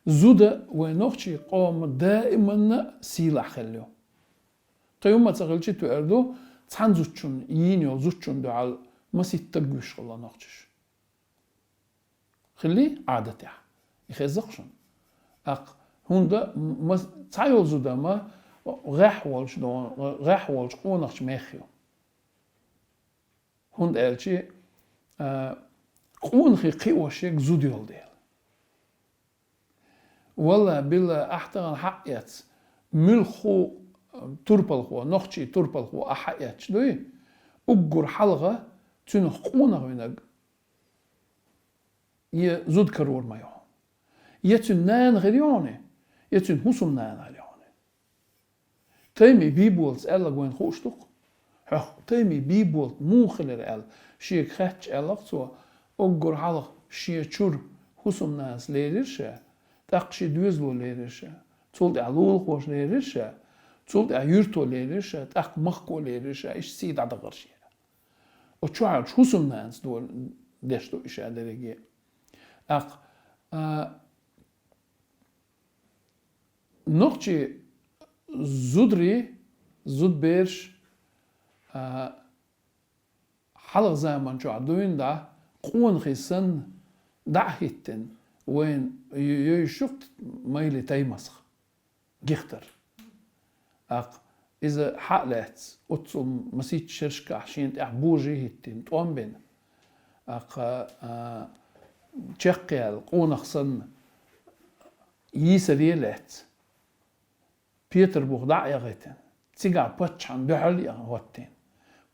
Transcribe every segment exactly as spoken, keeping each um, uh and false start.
Зуда вайн нохчий къоман даиманна сийлахь хилла ю. Кхин хӀумма ца хилча тоъар ду, цхьан зудчун, йийна йолу зудчун дуьхьал масийтта стаг вуьйш хилла нохчаша. Хилли Ӏадатехь. И хеза-кх шуна. ТӀаккха хӀунда ма, цхьа йолу зуда ма гӀеххьа волчу догӀу, гӀеххьа волчу къонахчу мехах ю. ХӀунда аьлча, а, къонахий кхиош ерг зуда йолу дела. Валла, билла, ахь тахана хьаэцна, муьлхха а турпалхо, нохчийн турпалхо ахь хьаэцча дуй, уггар хьалха цуьнах къонах винарг я зуда карор ма ю хьуна, я цуьнан нана хир ю хьуна, я цуьнан хӀусамнана хир ю хьуна. Таймин Бийболатас аьлларг вайна хууш ду-кх. Хьох, Таймин Бийболат муха хилира аьлла, шега хаьттича аьлла-кх цо, уггар хьалха шен чуьра хӀусамнанас лелира ша, тӀаккха шен доьзало лелира ша, цул тӀаьхьа лулахоша лелира ша, цул тӀаьхьа юьрто лелира ша, тӀаккха махко лелира ша, иштта сий дӀадахара шен. Оцу чохь йолчу хӀусамнанас дола деш ду и ша дерриге. ТӀаккха, а, нохчийн зударий, зудбераш, а, хьалха заман чохь дуьйна дӀа, къонахий санна, дӀа а хӀиттина, вайна ю-, йовзуш ю-кх Майлин Таймасхан Гихтар. ТӀаккха иза хьа а лаьцна, оццул масийтта шерашкахь шена тӀехь божарий а хӀиттийна, тӀом а бина. ТӀаккха, а, чекхъяьлла, къонах санна, йийсаре а лаьцна, Петарбуха дӀа а яхийтина, цигахь паччахьна дуьхьал а хӀоттийна.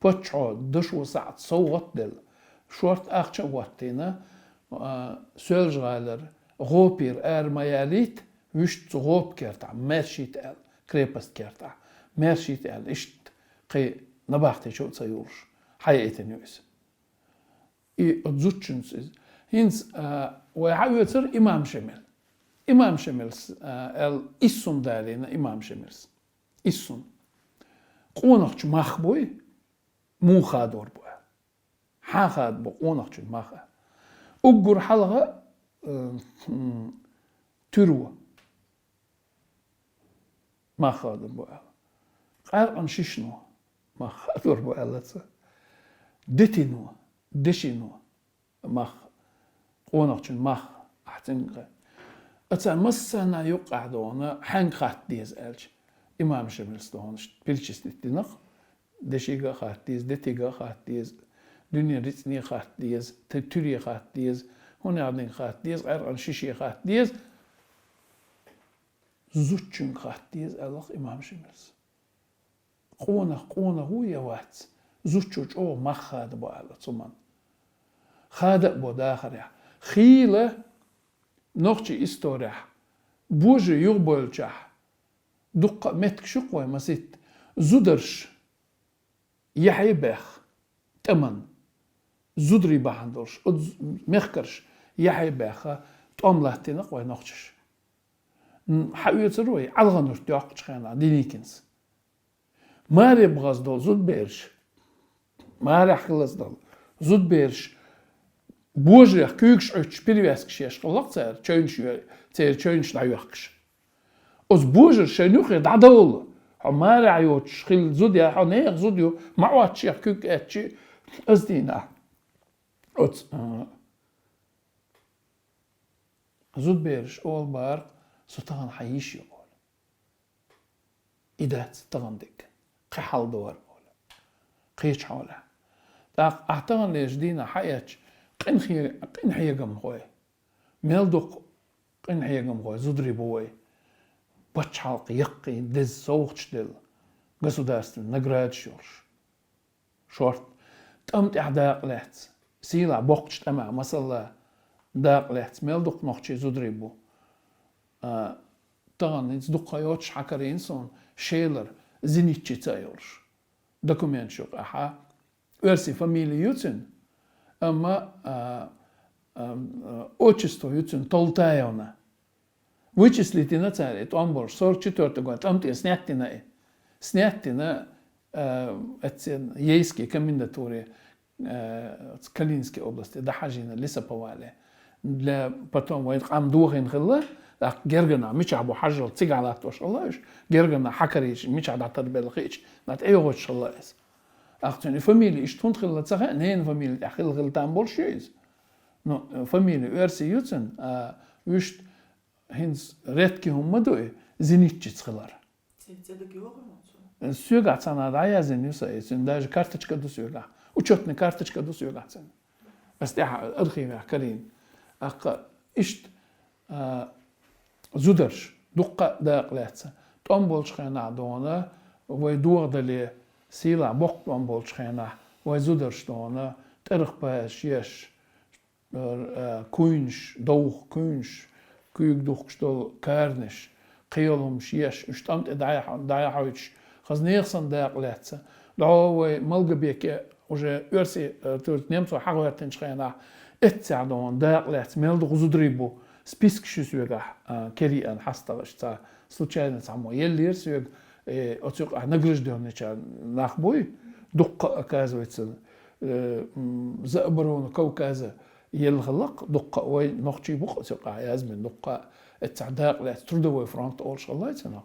Паччахьо дашо сахьт совгӀат а делла, шортта ахча а хӀоттийна, а, Соьлжа-ГӀалара гӀопера ара ма ялийта, вуьшта цу гӀопан кертахь маьршийта аьлла, крепость кертахь маьршийта аьлла, иштта кхин набахти чу а ца юллуш, хьаяийтина ю иза. И оцу зудчуьнца иза. ХӀинца, а, вай хьаоьцура имам Шемал. Имам Шемалс, а, аьлла, иссум далийна имам Шемалс. Иссум. Къонахчун мах буй, муха хадор бу аьлла. Хьан хадабо къонахчун мах аьлла. Уггар хьалха, а, хм, туьро мах хадор бу аьлла. Къаьркъанан шишано мах хадор бу аьлла цо. Детино, дешино мах, къонахчун мах ахь цӀинга. Аса массарна юккъехь дохана, хьаьнга хатта деза аьлча, имам Шемалс дохана перечислить дина-кх. Дешига а хатта деза, детига а хатта деза, дуьненан рицкъане а хатта деза, т-, туьре а хатта деза, хӀунехдинга хатта деза, къаьркъанан шише а хатта деза. Зудчуьнга хатта деза, аьлла-кх имам Шемалс. Къонах къонах ву я вац, зудчо чӀогӀа мах хадабо аьлла цу ман. Хада а бо дахарехь. Хийла нохчийн исторехь, божарий юхабевллачохь, дуккха а меттигаш ю-кх вайн масийтта, зударша яхье баьхна, тӀеман, зударий бахьана долуш, оцу мехкарша яхье баьхна, тӀом латтийна-кх вайн нохчаша. М, хьаоьцура вай АлгӀан-Юрт йоккхучу хенахь Деникинца. Маре бахаза долу зудбераш, марехь хилаза долу зудбераш, божарех куьйгаш Ӏуьттуш, перевязкаш еш хилла-кх цара, чевнаш йо-, церан чевнаш дӀайоьхкуш. Оцу божарша шайна юххе дӀадовла, хьо марехь йоцуш хилла зуда я, хьо нехан зуда ю, ма Ӏотташ шех куьг аьттачи, аса дийна. Оцу, а, зудбераш олу бара-кх, со тахана хьан йиш ю олу. И дац тахана дерг, кхин хьал ду хӀара олу. Кхечу хьолехь. ТӀаккха ахь тахана лерчу дийнахь хьаэцча, къинхье-, къинхьегамхой. Мел дукха къинхьегамхой, зударий бу вай. Пачхьалкх яккхий деза совгӀаташ делла, государственный наградаш йолуш. Шорта. ТӀам тӀехь дакъа лаьцна. Сийлахь боккхачу тӀамехь, масала, дакъа лаьцна мел дукха нохчий зударий бу. А, тахана хӀинца дуккха йоцуш хьакарийна суна, Шелара, зенитчица а йолуш. Документаш юкъахь. Оьрсийн фамили ю цуьнан, амма, а, а, а, отчество ю цуьнан Толтаевна. Вычислить дина цара и тӀом болуш, сорок четвёртый год, тӀам тӀера снять дина и. Снять дина, э, эццен Ейский комендатуре, э, Калининской области, дӀахьажийна лесоповале. Для, потом вайн къам дохийна хилла, ТӀаккха гергарнах мичахь бу хьажал цигахь латтош хилла уьш. Гергарнах хьакарийча, мичахь дӀатарбелла хиъча, нах тӀейогӀуьйтуш хилла иза. ТӀаккха цуьнан и фамилия иштта хӀунда хилла ца хаьа, ненан фамилия тӀехь хилла, хилла там болуш ю иза. Ну, фамилия оьрсийн ю цуьнан, а вуьшта хӀинца редкий хӀума ма ду и, зенитчица хилар. Ци-, цӀе дага йогӀу хьуна цунна? Соьгахь цхьанхьа дӀаяздина ю сан и, цуьнан даже карточка ду соьгахь. Учётный карточка ду соьгахь цуьнан. Ас тӀаьхьа архивехь карийна. ТӀаккха иштта, а, зударш, дуккха а дакъа лаьцна. ТӀом болчу хенахь дона, вай догӀа дале, сийлахь боккха тӀом болчу хенахь, вай зударш дона, тӀаргӀа пазаш еш, э, куйнаш, довха куйнаш, куьйга духкуш долу каранаш, кхин йолу хӀумнаш еш, уьш тӀам тӀе дӀаяхьа-, дӀаяхьуьйтуш, хаза нехан санна дакъа лаьцна. ДӀо вай Малгобеке уже оьрсий, э, то есть немцой хьагӀоьртинчу хенахь, эццехь дона дакъа лаьцна мел дукха зударий бу, спискаш ю соьгахь, э, кара еана хьастагӀаш цхьа случайно цхьаммо еллера соьга, э, оцу юкъахь награжденныйчарна нах буй, дуккха а, оказывается, э, м, за оборону Кавказа елла хилла-кх, дуккха а вай нохчий бу-кх оцу юкъахь язбина, дуккха а эццахь дакъа лаьцна, трудовой фронт олуш хилла цунах.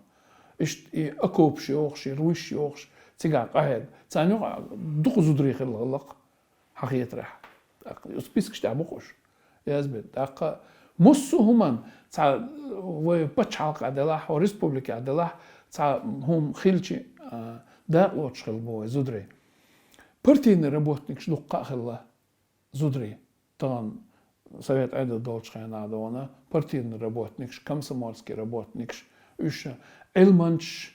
Иштта и окопаш йохуш, и руйш йохуш, цигахь къахьега. Царна юкъахь дукха зударий хилла хилла-кх, хьан хетарехь. ТӀаккха спискаш тӀехь бу-кх уьш язбина. ТӀаккха массо а хӀуманна цхьа вай пачхьалкхехь делахь, хӀо республикехь делахь, цхьа хӀума хилча, а, дакъа лоцуш хилла бу вай зударий. Партийный работникаш дуккха а хилла зударий. Тахана совет Ӏедал долчу хенахь дона партийный работникаш, комсомольский работникаш, уьш Ӏилманчаш.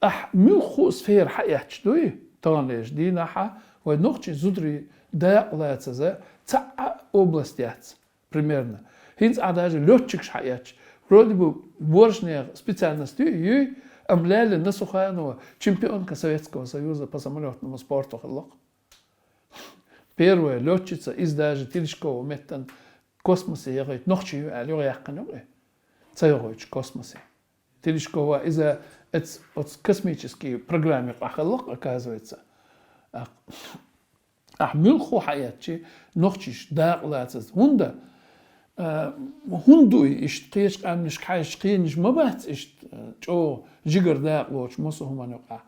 Ахь муьлхха а сфера хьаэцча дуй, таханлерчу дийнахьа вай нохчий зударий дакъа лацаза цхьа а область яц, примерно. ХӀинца ахь даже лётчикаш хьаэцча, вроде бы боьршнехан специальность юй, юй, амма Ляля Насуханова чемпионка Советского Союза по самолётному спорту хилла-кх. Первая лётчица, иза даже Терешкова меттана космосе яхийта нохчи ю аьлла, юха яьккхина ю-кх и. Ца яхийтуш космосе. Терешкова иза эц-, оцу космический программе къахьаллакх, оказывается. Ахь, ахь муьлхха хьаэцчи нохчиш дакъа лацаза. ХӀунда, а, хӀунда дуй иштта кхечу къаьмнашка хьаьжча кхенаш ма бац иштта, а, чӀогӀа жигара дакъа лоцуш массо а хӀуманна юкъахь.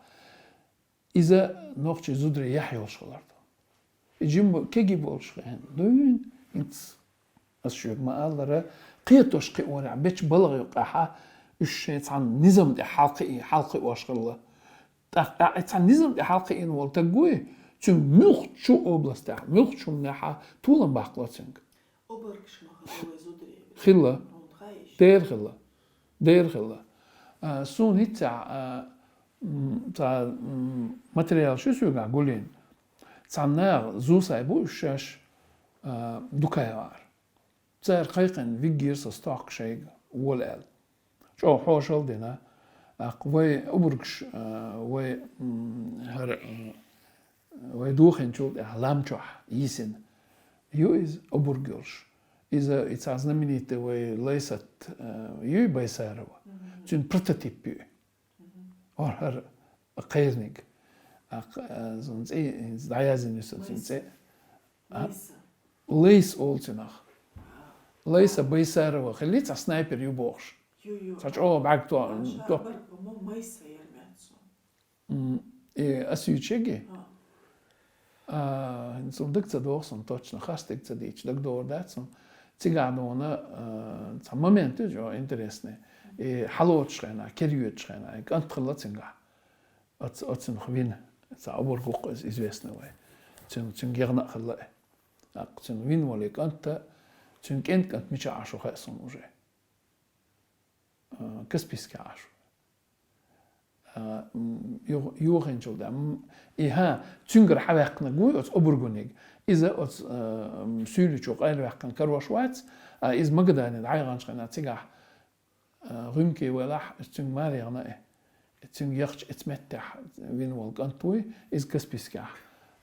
Иза нохчий зударий яхь йолуш хилар ду. И жимма кегий болуш хенахь дуьйна, хӀинца ас шуьга ма-аллара, кхетош кхиорехь бечу балха юкъахьа уьш шайн цхьана низам тӀе хьалкхи-, хьалкхиош хилла. ТӀаккха и цхьана низам тӀе хьалкхиийна волу таг вуй, цуьнга муьлххачу областехь, муьлххачу хӀуманехьа толам баккхало цуьнга. Обаргаш ма хилла вай зударий. Хилла. Хьуна хаьий? Дера хилла. Дера хилла. А, суна хӀинццехь, а, м, цхьа, м, материал шу соьгахь гулйина. Цхьана наха зусай бу уьш шаьш, а, Дукаевгара. Цара кхайкхина вигира со стохка шайга, вола аьлла. ЧӀогӀа хьошалла дина. ТӀаккха вай обаргаш, а, вай, м, хӀара, а, вай дохийначул тӀаьхьа лам чохь йисина ю иза обарг йолуш. Иза и цхьа знаменитый вай Лайсат, э, юй Байсарова. Мгм. Цуьнан прототип ю и. Мгм. ХӀара кхайрниг. А, к-, э, цуьнан цӀе, дӀаяздина ю сан цуьнан цӀе. А? Лайса. Лайса олу цунах. Лайса Байсарова хилли цхьа снайпер ю бохуш. Ю, ю. Цхьа чӀогӀа бӀаьрг то-, Аша топ. Абарг, по-моему, Майса яр меца. М, и ас ю чеги? А. А, хӀинца дан ца догӀу сан точно, харц дерг ца дийча, дагадогӀур дац сан. Цигахь дуна, а, цхьа момент ю, жо интересный. И хьалоцуш хенахь, кер йоьдуш хенахь, и кӀант хилла цуьнгахь. Оц-, оцунах вина, цхьа обарг ву-кх иза известный вай. Цуьнан, цуьнан гегна а хилла и. ТӀаккха цуьнан вина волу и кӀант, цуьнан кӀентан кӀант мичахь Ӏаш ву хаьа суна уже. А, Каспийскехь Ӏаш ву. А, м, юха-, юхайначул тӀаьхьа, м, и, хӀа, цуьнгара хьаваьккхинарг вуй оцу обаргуниг. Иза оцу, а, м, суьйличо къайлаваьккхина карош вац, а, иза Магадане дӀаяханчу хенахь цигахь, а, гӀуьмке велахь, иза цуьнга мара яхана и. Цуьнга яхча, эцу меттехь вина волу кӀант вуй, иза Каспийскехь,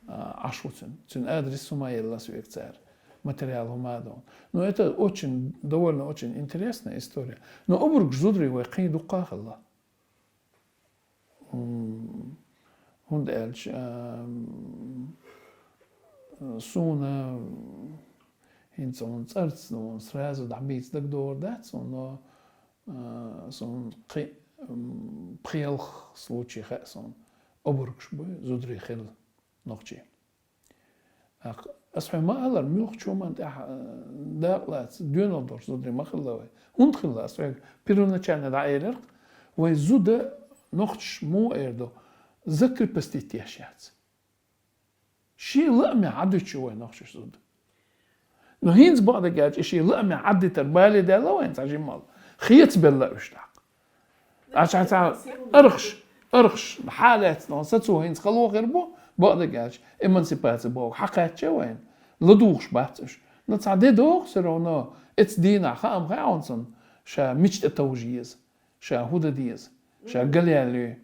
а, Ӏаш ву цуьнан. Цуьнан адрес хӀума елла соьга цара. Материал хӀума а дона. Ну, это очень, довольно очень интересная история. Но обаргаш зударий вай кхин дуккха а хилла. М, хӀунда аьлча, ам, суна хӀинца хьуна цӀарца, ну, сразу дӀабийца дагадогӀур дац, но а, сон кхи-, м, пхи-ялх случай хаьа сон, обаргаш бу зударий хилла нохчий. ТӀаккха ас хьоме ма аллара, муьлххачо ма тӀехь, а, дакъа лаца, доьналла долуш зударий ма хилла вай. ХӀунда хилла, ас хьоьга первоначально дӀаэлира-кх, вай зуда нохчаша муха эр ду, закрепостить еш яц. Шен лаамехь Ӏадуьтуш ю вай нохчаша зуда. Но хӀинца бакъдерг аьлча, и шен лаамехь Ӏаддитар бале даьлла вайна цхьа жимма. Хецабелла уьш тӀаккха. Аша цхьа аргӀаш, аргӀаш хьалаьцна сацо хӀинца хало хир бу, бакъдерг аьлча, эмансипаци боху хьакхаьчча вайна. ЛадугӀуш бац уьш. Но цхьа де догӀу все равно, эцу дийнахь хаам хаьа хьуна цунна, ша мича тӀе товжа еза, ша хӀун дан деза, ша галъяьлла юй.